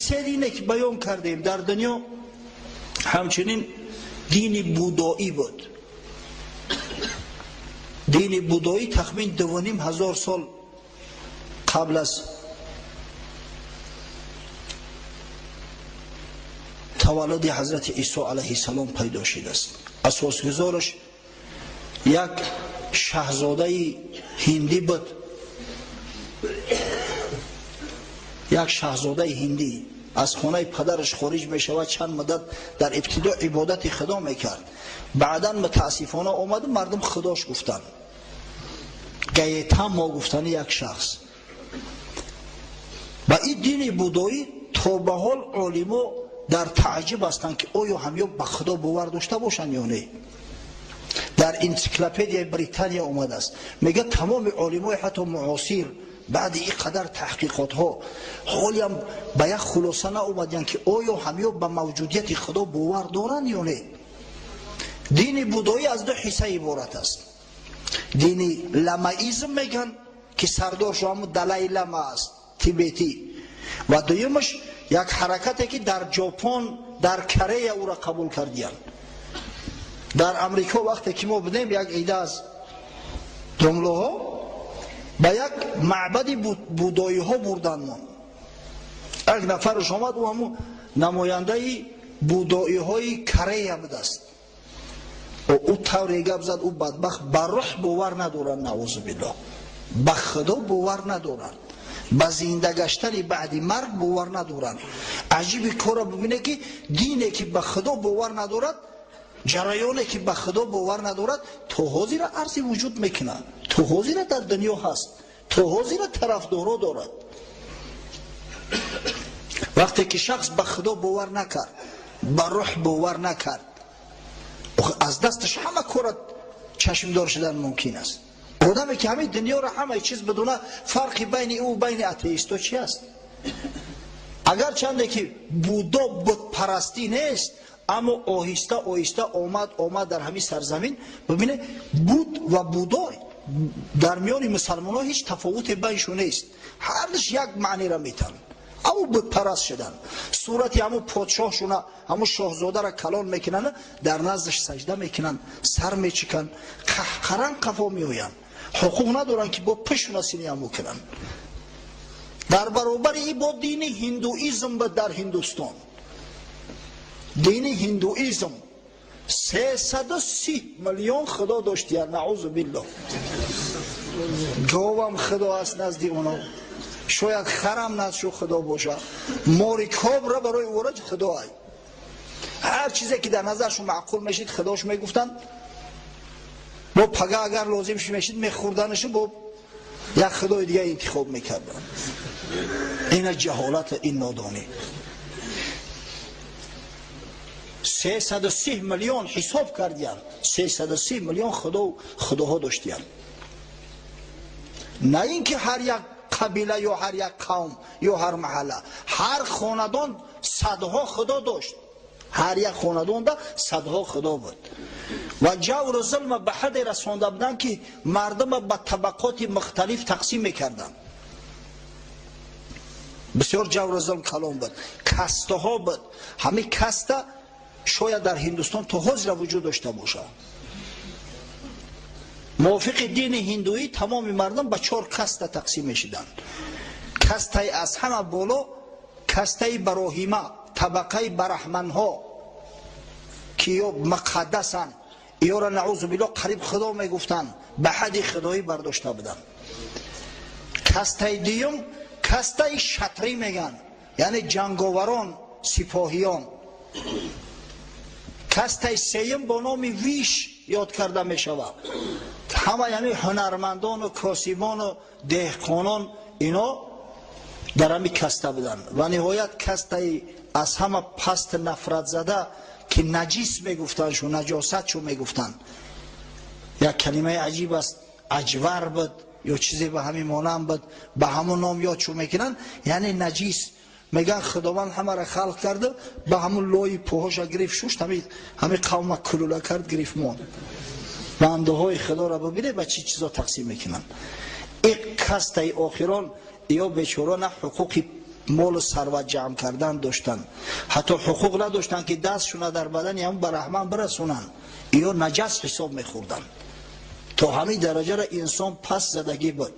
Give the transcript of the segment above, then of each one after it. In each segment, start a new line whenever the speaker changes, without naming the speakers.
Се дине ки баён кардем дар дунё, ҳамчунин дини будоӣ буд. Дини будоӣ тахмин 2500 сол қабл аз таваллуди ҳазрати Исо алайҳиссалом пайдо шудааст. Асосгузораш як шаҳзодаи ҳиндӣ буд, як шаҳзодаи ҳиндӣ аз хонаи падараш хориҷ мешавад, чанд муддат дар ибтидо ибодати худо мекард, баъдан мутаассифона омад мардум худош гуфтанд. Гаетамо гуфтани як шахс. Ва ин дини будоӣ то ба ҳол олимо дар тааҷҷуб ҳастанд, ки оё ҳамё ба худо бовар дошта бошанд ё не. Дар энсиклопедияи Британия омадааст, мегӯяд тамоми олимои ҳатто муосир баъди ин қадар таҳқиқотҳо ҳолиам ба як хулоса наомаданд, ки оё ҳамё ба мавҷудияти худо бовар доранд ё не. Дини будоӣ аз ду ҳисса иборат аст. Дини ламаизм мегӯянд, ки сардоршо ҳамун Далай Лама аст, тибетӣ, ва дуюмаш як ҳаракате ки дар Ҷопон, дар Корея ӯро қабул кардиянд. Дар Амрико вақте ки мо будем, як ида аз домлоҳо ба як маъбади будоиҳо бурданмон. Як нафарш омад, ӯ ҳамун намояндаи будоиҳои Корея будааст. Ӯ тавре гап зад, ӯ бадбахт ба рӯҳ бовар надоранд, наъузу биллоҳ, ба худо бовар надоранд, ба зинда гаштани баъди марг бовар надоранд. Аҷиби корро бибине, ки дине ки ба худо бовар надорад, ҷараёне ки ба худо бовар надорад, то ҳозира арзи вуҷуд мекунад, то ҳозира дар дунё ҳаст, то ҳозира тарафдоро дорад. Вақте ки шахс ба худо бовар накард, ба рӯҳ бовар накард, аз дасташ ҳама кора чашмдор шудан мумкин аст. Одаме ки ҳамаи дунёро, ҳамаи чиз бидуна, фарқи байни ӯ байни атеисто чи аст? Агарчанде ки Будо бутпарастӣ нест, аммо оҳиста оҳиста омад дар ҳамин сарзамин. Бибине, буд ва Будо дар миёни мусалмонҳо ҳеҷ тафовуте байншон нест, ҳардуш як маънеро метавонанд. Аммо бутпараст шуданд, сурати ҳамун подшоҳшуна, ҳамун шоҳзодаро калон мекунанд, дар наздаш саҷда мекунанд, сар мечиканд, қаҳқаран қафо меоянд, ҳуқуқ надоранд, ки бо пишуна сини ҳаму кунанд. Дар баробари ин бо дини ҳиндуизм буд дар Ҳиндустон. Дини ҳиндуизм 330 миллион худо доштиян, наъузу биллоҳ. Говам худо аст назди оно, шояд харам назшу худо бошад, мори кобра барои ӯра худо ай. Ҳар чизе ки дар назаршон маъқул мешид, худош мегуфтанд. Бо пага агар лозим мешид, мехӯрданашу бо як худои дига интихоб мекарданд. Ина ҷаҳолат, ин нодонӣ. 330 миллион ҳисоб кардиянд, 330 миллион худо худоҳо доштиянд. На ин ки ҳар як қабила ё ҳар як қавм ё ҳар маҳалла, ҳар хонадон садҳо худо дошт, ҳар як хонадонда садҳо худо буд. Ва ҷавру зулма ба ҳадде расонда буданд, ки мардума ба табақоти мухталиф тақсим мекарданд. Бисёр ҷавру зулм калон буд, кастаҳо буд. Ҳамин каста шояд дар Ҳиндустон то ҳозира вуҷуд дошта бошад. Мувофиқи дини ҳиндуӣ тамоми мардум ба чор каста тақсим мешиданд. Кастаи аз ҳама боло кастаи бароҳима, табақаи бараҳманҳо, ки ё муқаддасанд, ёра наъузу биллоҳ қариб худо мегуфтанд, ба ҳадди худоӣ бардошта буданд. Кастаи дуюм кастаи шатрӣ мегӯянд, яъне ҷанговарон, сипоҳиён. Кастаи сеюм бо номи Виш ёд карда мешавад, ҳама яъне ҳунармандону косибону деҳқонон, ино дар ҳамин каста буданд. Ва ниҳоят кастаи аз ҳама паст нафратзада, ки наҷис мегуфтанд, шу наҷосат шу мегуфтанд, як калимаи аҷиб аст, аҷвар буд ё чизе ба ҳамин монанд буд, ба ҳамон ном ёд шу мекунанд, яъне наҷис. Мегӯянд худованд ҳамаро халқ карда, ба ҳамун лои пӯҳоша гирифт, шушт, ҳамин қавма кулула кард, гирифт монд. Бандаҳои худоро бибинед, ба чӣ чизо тақсим мекунанд. Ин кастаи охирон, ё бечора на ҳуқуқи молу сарват ҷамъ кардан доштанд. Ҳатто ҳуқуқ надоштанд, ки дастшуна дар бадани ҳам бараҳман бирасонанд. Ё наҷас ҳисоб мехӯрданд. То ҳамин дараҷаро инсон пас задагӣ буд.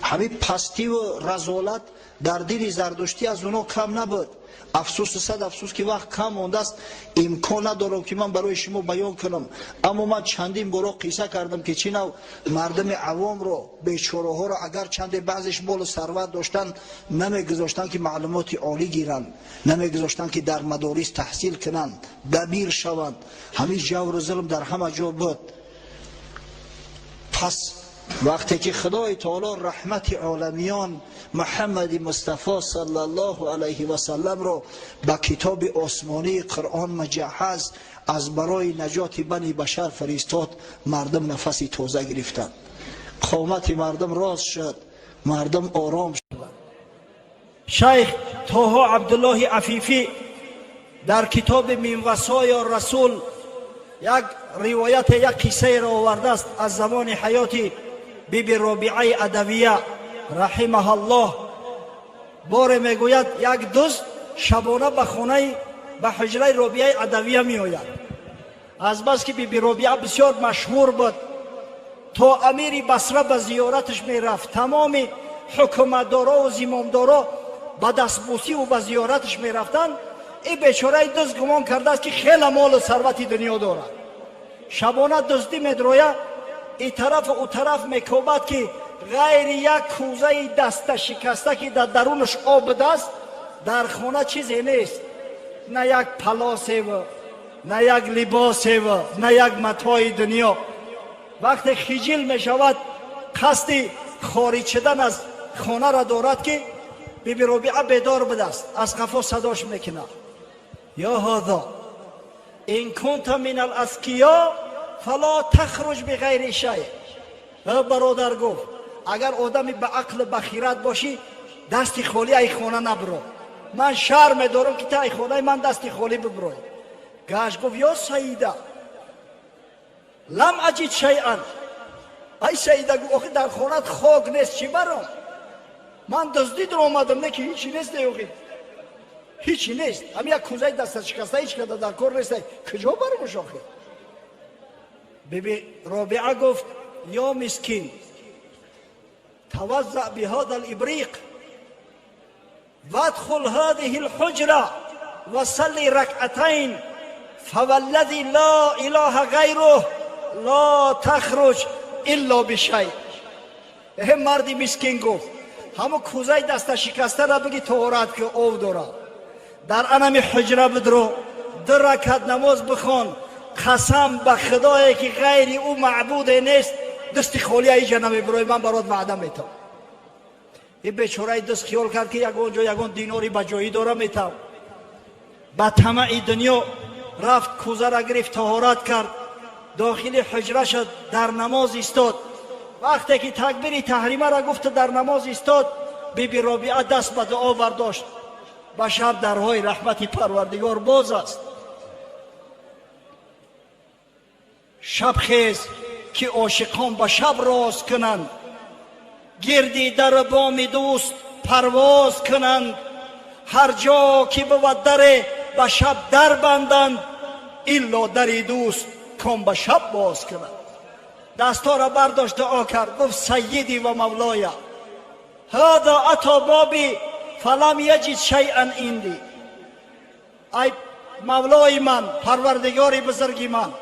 Ҳамин пастиву разолат дар дини зардуштӣ аз оно кам набуд. Афсӯсу сад афсӯс, ки вақт кам мондааст, имкон надорам, ки ман барои шумо баён кунам. Аммо ман чандин боро қисса кардам, ки чӣ нав мардуми авомро, бечораҳоро, агар чанде баъзеш молу сарват доштанд, намегузоштанд, ки маълумоти олӣ гиранд, намегузоштанд, ки дар мадорис таҳсил кунанд, дабир шаванд. Ҳамин ҷавру зулм дар ҳама ҷо буд. Пас вақте ки Худои таоло раҳмати оламиён Муҳаммади Мустафо саллаллоҳу алайҳи васалламро ба китоби осмонии Қуръон муҷаҳҳаз аз барои наҷоти бани башар фиристод, мардум нафаси тоза гирифтанд, қомати мардум рост шуд, мардум ором шуданд.
Шайх Тоҳо Абдуллоҳи Афифӣ дар китоби Мин васоя расул як ривояте, як қиссаеро овардааст аз замони ҳаёти биби Робиаи Адавия раҳимаҳаллоҳ. Боре, мегӯяд, як дузд шабона ба хонаи, ба ҳуҷраи Робиаи Адавия меояд. Азбаски биби Робиа бисёр машҳур буд, то амири Басра ба зиёраташ мерафт, тамоми ҳукуматдорову зимомдоро ба дастбусиву ба зиёраташ мерафтанд. Ин бечораи дузд гумон кардааст, ки хеле молу сарвати дунё дорад. Шабона дуздӣ медроя, и тарафу ӯ тараф мекобад, ки ғайри як кӯзаи даста шикаста, ки дар дарунаш об будааст, дар хона чизе нест: на як палосеву, на як либосеву, на як матои дунё. Вақте хиҷил мешавад, қасди хориҷ шудан аз хонаро дорад, ки биби Робиа бедор будааст. Аз қафо садош мекунад: «Ё ҳозо, ин кунта мин алазкиё, фало тахруҷ биғайри шай». Бародар, гуфт, агар одами ба ақлу ба хират бошӣ, дасти холӣ ай хона набуро. Ман шарм медорам, ки та ай хонаи ман дасти холӣ бибурой. Гашт, гуфт: «Ё саида, лам аҷид шайан». Ай саида, гуфт, охи дар хонат хок нест, чӣ баром? Ман дуздӣ омадам, не ки ҳичи нест, не, охи ҳичи нест, ҳам як кӯзаи дасташикаста, ҳеч када дар кор нест, куҷо бармуш охи? Биби Робиа гуфт: «Ё мискин, توضأ بهذا الإبريق وادخل هذه الحجرة وصلي ركعتين، فوالذي لا إله غيره لا تخرج إلا بشيء». Ҳе марди мискин, гуфт, ҳамо кӯзаи даста шикастара биги, тоҳорат ки ов дора, дар анами ҳуҷра бидро, ду ракат намоз бихон. Қасам ба худое, ки ғайри ӯ маъбуде нест, дасти холӣ аиҷа намебирои, ман барот ваъда метам. Ин бечораи даст хиёл кард, ки ягон ҷо ягон динори ба ҷоӣ дора метав. Ба тамаи дунё рафт, кӯзара гирифт, тоҳорат кард, дохили ҳуҷра шуд, дар намоз истод. Вақте ки такбири таҳримаро гуфту дар намоз истод, биби Робиа даст ба дуо бардошт. Ба шаб дарҳои раҳмати Парвардигор боз аст. Шабхез, ки ошиқон ба шаб роз кунанд, гирди дару боми дӯст парвоз кунанд. Ҳар ҷо ки бувад даре, ба шаб дар банданд, илло дари дӯст, кон ба шаб боз кунанд. Дастҳоро бардошт, дуо кард, гуфт: «Сайиди ва мавлоя, ҳада ато боби фалам яҷид шайан инди». Ай мавлои ман, Парвардигори бузурги ман,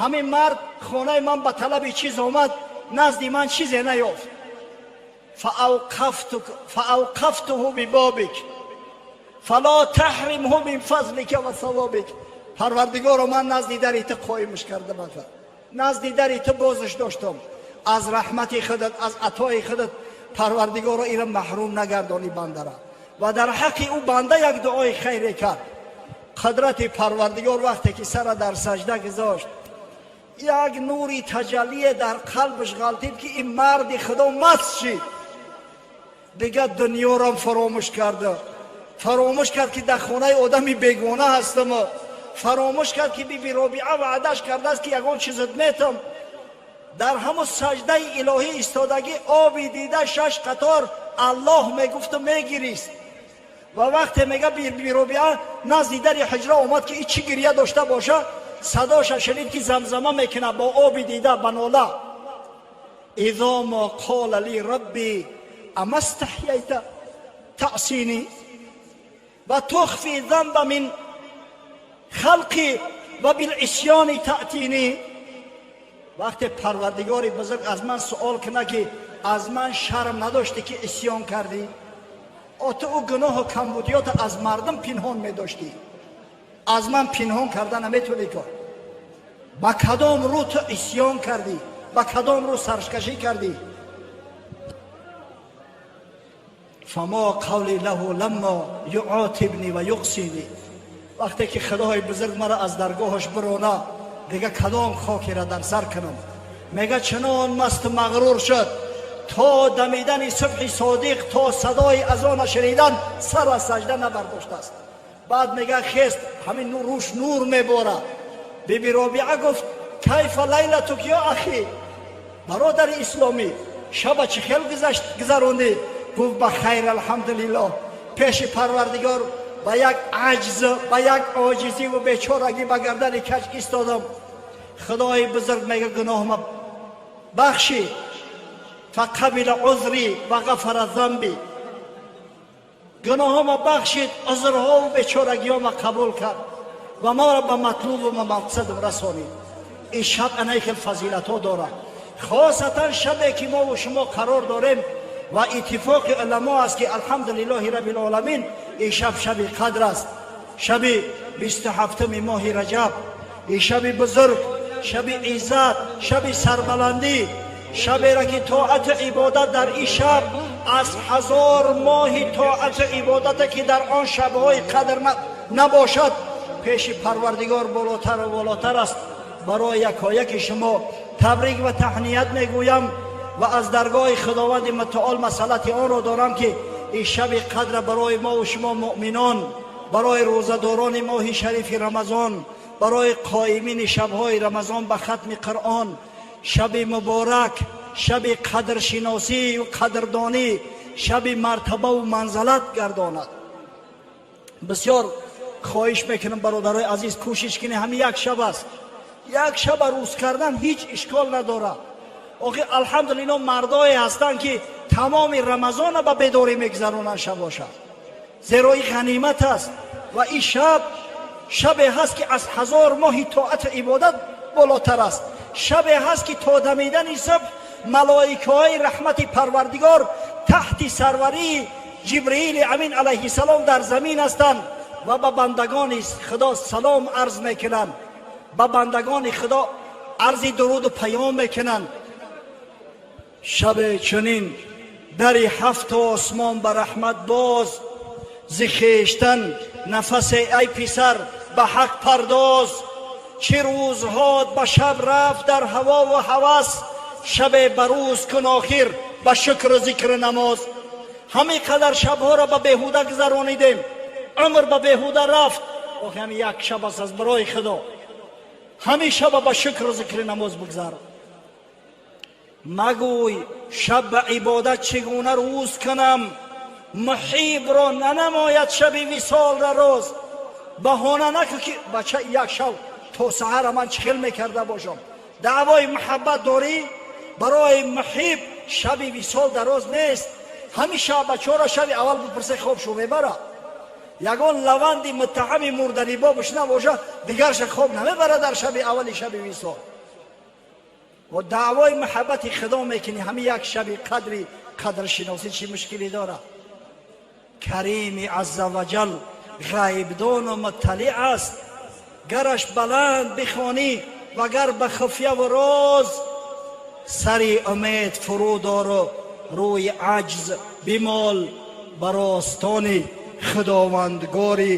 ҳамин мард хонаи ман ба талаби чиз омад, назди ман чизе наёфт. فأوقفته ببابك فلا تحرمه من فضلك و ثوابك. Парвардигоро, ман назди дари ту қоимш кардам, назди дари ту бозш доштам. Аз раҳмати худат, аз атои худат, Парвардигоро, ира маҳрум нагардонӣ бандара. Ва дар ҳаққи ӯ банда як дуои хайре кард. Қудрати Парвардигор, вақте ки сара дар сажда гузошт, як нури таҷаллие дар қалбаш ғалтид, ки ин марди худо маст шид. Дигар дунёрам фаромӯш карда, фаромӯш кард, ки дар хонаи одами бегона ҳастам, фаромӯш кард, ки биби Робиа ваъдаш кардааст, ки ягон чизат метам. Дар ҳамун саҷдаи илоҳӣ истодагӣ оби дида шаш қатор Аллоҳ мегуфту мегирист. Ва вақте мега Биби Робиа назди дари ҳуҷра омад, ки и чӣ гирия дошта боша, садоша шунид, ки замзама мекунад бо оби дида ба нола: إذا ما قال لي ربي أما استحييت تعصيني وتخفي الذنب من خلقي وبالعصيان تأتيني. Вақте Парвардигори бузург аз ман суол кунад, ки аз ман шарм надоштӣ, ки исьён кардӣ, о ту ӯ гуноҳу камбудиёта аз мардум пинҳон медоштӣ, аз ман пинҳон карда наметавонӣ, кор ба кадом рӯ ту исьён кардӣ, ба кадом рӯ саркашӣ кардӣ? فما قولي له لما يعاتبني ويقصيني. Вақте ки Худои бузург мара аз даргоҳаш бирона, дига кадом хокера дар сар кунам? Мега, чунон масту мағрур шуд, то дамидани субҳи содиқ, то садои азона шунидан сар аз саҷда набардоштааст. Баъд мега, хест, ҳамин рӯш нур мебора. Биби Робиа гуфт: كيف ليلتك يا أخي? Бародари исломӣ, шаба чӣ хел гузашт, гузарондӣ? Гуфт: ба хайр, алҳамдулиллоҳ. Пеши Парвардигор ба як аҷз, ба як оҷизиву бечорагӣ ба гардани каҷ истодам. Худои бузург, мега, гуноҳма бахшид. فقبل عذري وغفر ذنبي. Гуноҳома бахшид, узрҳову бечорагиҳома қабул кард ва маро ба матлубу ба мақсадам расонид. Ин шаб анаи хел фазилатҳо дорад, хосатан шабе ки мову шумо қарор дорем. Ва иттифоқи уламо аст, ки الحمد لله رب العالمين, ин шаб шаби қадр аст, шаби 27-уми моҳи Раҷаб. Ин шаби бузург, шаби иззат, шаби сарбаландӣ, шаберо ки тоату ибодат дар ин шаб аз 1000 моҳи тоату ибодате, ки дар он шабҳои қадр набошад, пеши Парвардигор болотару болотар аст. Барои якояки шумо табрик ва таҳният мегӯям ва аз даргоҳи Худованди мутаол масъалати онро дорам, ки ин шаби қадра барои мову шумо муъминон, барои рӯзадорони моҳи шарифи Рамазон, барои қоимини шабҳои Рамазон ба хатми Қуръон, шаби муборак, шаби қадршиносию қадрдонӣ, шаби мартабаву манзалат гардонад. Бисёр хоҳиш мекунам, бародарои азиз, кӯшиш кунед. Ҳамин як шаб аст, як шаба рӯз кардан ҳеҷ ишкол надорад. Охи, алҳамдулилло, мардое ҳастанд, ки тамоми Рамазона ба бедорӣ мегузаронанд шабоша, зеро ин ғанимат аст ва ин шаб шабе ҳаст, ки аз 1000 моҳи тоату ибодат болотар аст. Шабе ҳаст, ки то дамидани субҳ малоикаҳои раҳмати Парвардигор таҳти сарварии Ҷибриили Амин алайҳиссалом дар замин ҳастанд ва ба бандагони Худо салом арз мекунанд, ба бандагони Худо арзи дуруду паём мекунанд. Шабе чунин дари ҳафту осмон ба раҳмат боз, зи хештан нафасе, ай писар, ба ҳақ пардоз. Чӣ рӯзҳот ба шаб рафт дар ҳавову ҳавас, шабе ба рӯз кун охир ба шукру зикру намоз. Ҳамин қадар шабҳоро ба беҳуда гузаронидем, умр ба беҳуда рафт. Охи, ҳамин як шаб аст, аз барои Худо ҳамин шаба ба шукру зикри намоз бигзар. Магӯй: шаб ба ибодат чӣ гуна рӯз кунам? Муҳибро нанамояд шаби висолра рӯз. Баҳона накун, ки бача, як шаб то саҳара ман чӣ хел мекарда бошам? Даъвои муҳаббат дорӣ, барои муҳиб шаби висол дароз нест. Ҳамин шаб бачаҳоро шаби аввал бипурсе, хоб шу мебара. Ягон лаванди муттаҳами мурданибобш набоша, дигарша хоб намебара дар шаби аввали шаби висол. Ва даъвои муҳаббати Худо мекунӣ, ҳамин як шаби қадри қадршиносӣ чӣ мушкилӣ дорад? Карими азза ваҷал ғайбдону мутталиъ аст, гараш баланд бихонӣ вагар ба хуфяву роз. Сари умед фурӯ дору рӯи аҷз бимол ба ростони Худовандгори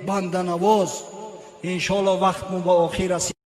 банданавоз. Иншоалло, вақтмон ба охир расид.